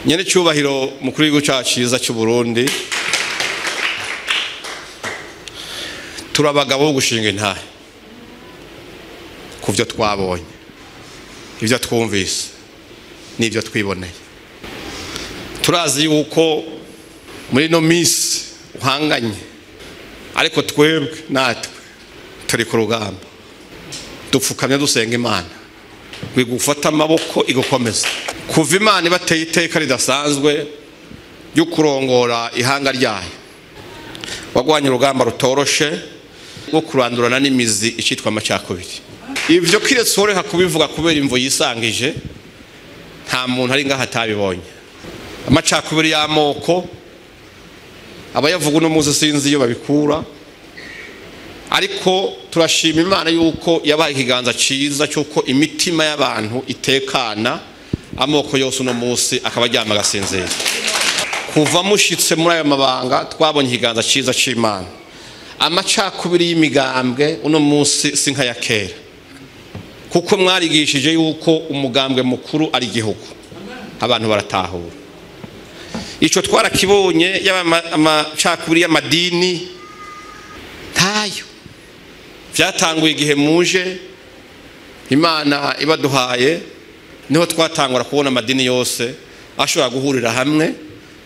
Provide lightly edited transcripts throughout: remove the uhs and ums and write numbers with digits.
Nyene cyubahiro mukuru w'igihugu cyacu cyiza cy'u Burundi, turabagabo bo gushinga intahe ku byo twabonye, ibyo twumvise n'ibyo twiboneye. Turazi yuko muri no minsi uhanganye, ariko twebwe natwe turi ku rugamba, dupfukamye dusenga Imana igufata amaboko igukomeza. Kuva Imana ibateye iteka ridasanzwe ryo kurongora ihanga ryayo, wagwanye urugamba rutoroshe rwo kurandurana n'imizi icitwa amacakubiri. Ivyo kiretse woreka kubivuga kubera imvo yisangije, nta muntu ari ngaha atabibonye. Amacakubiri y'amoko abayavuga uno munsi sinzi iyo babikura, ariko turashima Imana yuko yabaye ikiganza ciza cyuko imitima y'abantu itekana, amoko yose uno munsi akaba aryama agasinzira. Kuva mushitse muri ayo mabanga twabonye ikiganza ciza c'Imana. Amacakubiri y'imigambwe uno munsi si nka ya kera, kuko mwarigishije yuko umugambwe mukuru ari igihugu, abantu baratahura. Ico twarakibonye, yaba amacakubiri y'amadini ntayo. Vyatanguye igihe muje Imana ibaduhaye, niho twatangura kubona amadini yose ashobora guhurira hamwe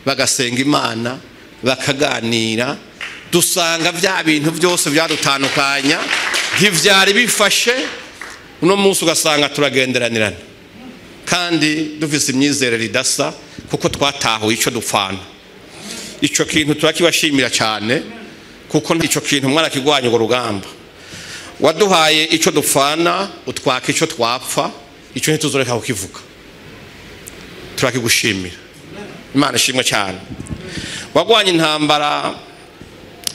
bagasenga Imana, bakaganira. Dusanga vya bintu byose byadutandukanya ntivyari bifashe. Uno munsi ugasanga turagenderanirana kandi dufise imyizerere idasa, kuko twatahuye ico dupfana. Ico kintu turakibashimira cyane, kuko ico kintu mwarakigwanya urwo rugamba. Waduhaye ico dupfana, utwaka ico twapfa, ico ntituzoreka kukivuga. Turakigushimira. Imana ishimwe cyane. Wagwanye intambara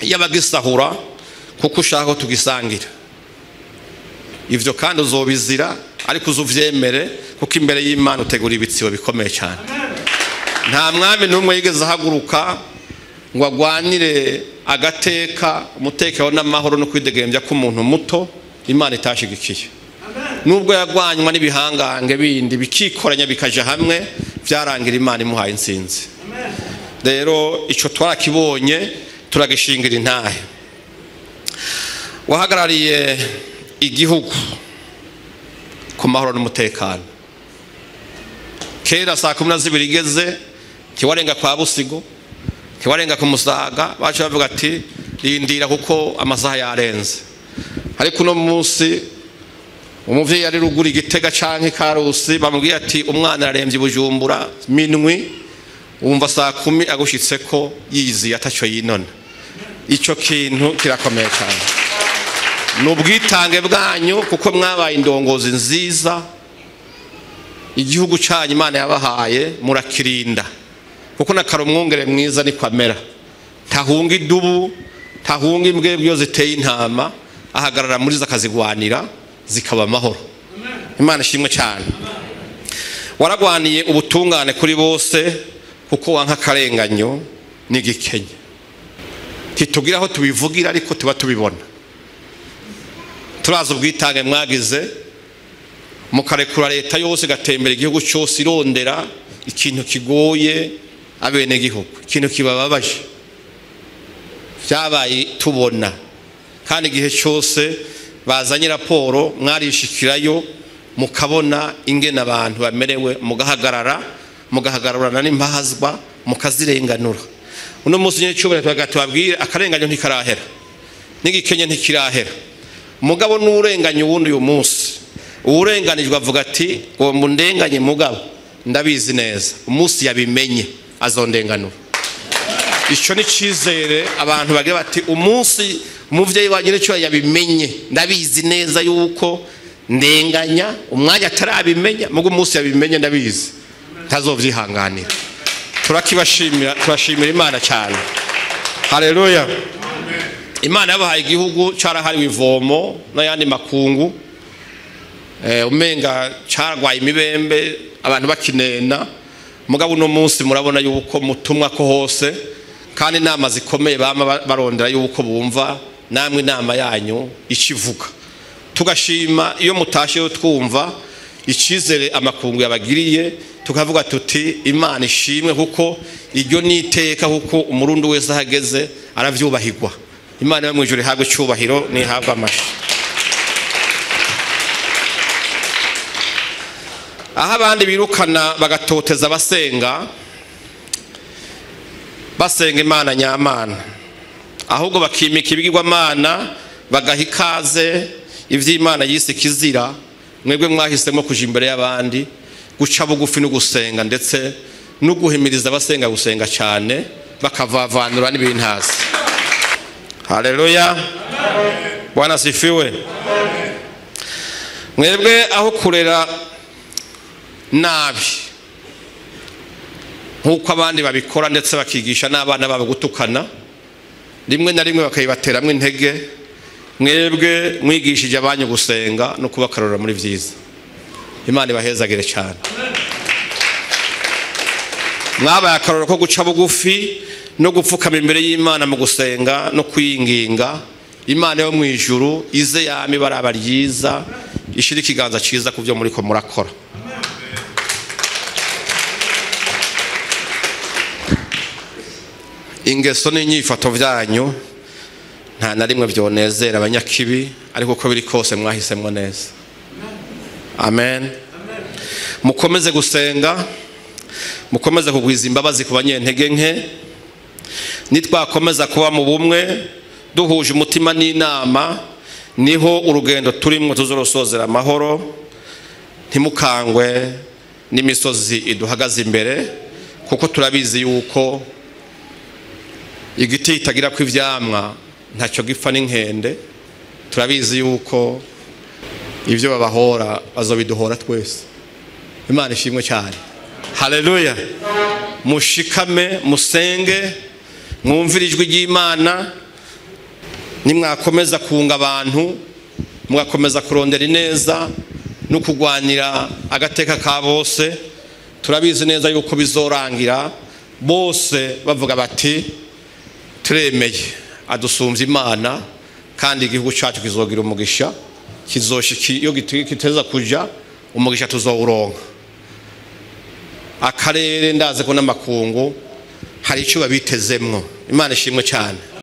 y'abagisahura kuko ushaka ko tugisangira. Ivyo kandi uzobizira, ariko uzuvyemere, kuko imbere y'Imana utegura ibitsibo bikomeye cyane. Nta mwami n'umwe yigeze ahaguruka ngo agwanire agateka, umutekano n'amahoro no kwidegembya k'umuntu muto Imana itashigikiye. Nubwo yagwanywa n'ibihangange bindi bikikoranya bikaja hamwe, vyarangira Imana imuhaye intsinzi. Rero ico twarakibonye, turagishingira intahe. Wahagarariye igihugu ku mahoro n'umutekano. Kera saa 12 igeze, kiwarenga kwa Busigo, kiwarenga ku Musaga, baca bavuga ati rindira kuko amasaha yarenze. Ariko uno munsi umuvyeyi ari ruguru Igitega canke Karusi, bamubwiye ati umwana araremvye Bujumbura minwi, wumva saa 10 agushitseko yiziye ataco yinona. Ico kintu kirakomeye cyane. Nubwitange bwanyu, kuko mwabaye indongozi nziza. Igihugu cyanyu Imana yabahaye murakirinda, kuko nakaro umwungere mwiza ni kwamera. Tahunga idubu, tahunga imbwebwe iyo ziteye intama, ahagarara muri zakazigwanira zikaba amahoro. Imana ishimwe cyane. Waragwaniye ubutungane kuri bose, kuko wanka karenganyo n'igikenye. Titugira aho tubivugira, ariko tuba tubibona. Turazi ubwitange mwagize, mukarekura leta yose igatembera igihugu cyose irondera ikintu kigoye abene gihugu, ikintu kibababaje. Vyabaye tubona, kandi igihe cyose bazanye raporo mwarishikirayo, mukabona ingene abantu bamerewe, mugahagarara, mugahagararana n'impahazwa, mukazirenganura. Uno munsi nyene cyubahiro tubabwire, akarenganyo ntikarahera, n'igikenye ntikirahera. Mugabo n'urenganye uwundi uyu munsi, uwurenganijwe avuga ati ngo mundenganye mugabo ndabizi neza, umunsi yabimenye azondenganura. Ico ni cizere abantu bagira bati umunsi umuvyeyi wanje nico yabimenye, ndabizi neza yuko ndenganya, umwanya atarabimenya, mugo umunsi yabimenye ndabizi ntazovyihanganira. Turakibashimira, turashimira Imana cyane. Haleluya. Imana yabahaye igihugu carahariwe ivomo n'ayandi makungu, umenga carwaye imibembe abantu bakinena. Mugabo uno munsi murabona yuko mutumwa ko hose, kandi inama zikomeye bama barondera yuko bumva namwe inama yanyu ikivuga. Tugashima iyo mutashe yo twumva icizere amakungu yabagiriye, Tukavuga tuti Imana ishimwe, kuko iryo niteka, kuko umurundi wese ahageze aravyubahirwa. Imana yo mu ijuru ihabwe icyubahiro n'ihabwe amashi. Aho abandi birukana bagatoteza abasenga, basenga Imana nyamana, ahubwo bakimika ibigirwamana, bagaha ikaze ivy'Imana yise kizira, mwebwe mwahisemo kuja imbere y'abandi, guca bugufi no gusenga, ndetse no guhimiriza abasenga gusenga cyane, bakavavanura n'ibintazi. Haleluya, Bwana sifiwe. Mwebwe aho kurera nabi nkuko abandi babikora, ndetse bakigisha n'abana babo gutukana, rimwe na rimwe bakayibateramwe intege, mwebwe mwigishije abanyu gusenga no kubakarora muri vyiza. Imana ibahezagire cyane. Mwabaye akarorero ko guca bugufi no gupfukama imbere y'Imana mu gusenga no kwinginga. Imana yo mu ijuru ize yami baraba ryiza, ishira ikiganza ciza ku byo muriko murakora. Ingeso n'inyifato vyanyu nta na rimwe vyonezera abanyakibi, ariko uko biri kose mwahisemwo neza. Amen. Mukomeze gusenga, mukomeze kugwiza imbabazi ku banyentege nke. Nitwakomeza kuba mu bumwe duhuje umutima n'inama, niho urugendo turimwo tuzorosozera amahoro. Ntimukangwe n'imisozi iduhagaze imbere, kuko turabizi yuko igiti kitagira ko ivyamwa ntacyo gipfa n'inkende. Turabizi yuko ivyo babahora bazobiduhora twese. Imana ishimwe cyane. Haleluya. Mushikame, musenge, mwumvire ijwi ry'Imana. Nimwakomeza kunga abantu, mwakomeza kurondera ineza no kugwanira agateka ka bose, turabizi neza yuko bizorangira bose bavuga bati turemeye adusumvye Imana, kandi igihugu cyacu kizogira umugisha, kizoshiki iyo kiteza kuja umugisha tuzowuronka. Akarere ndaze ko n'amakungu hari icyo babitezemwo. Imana ishimwe cyane.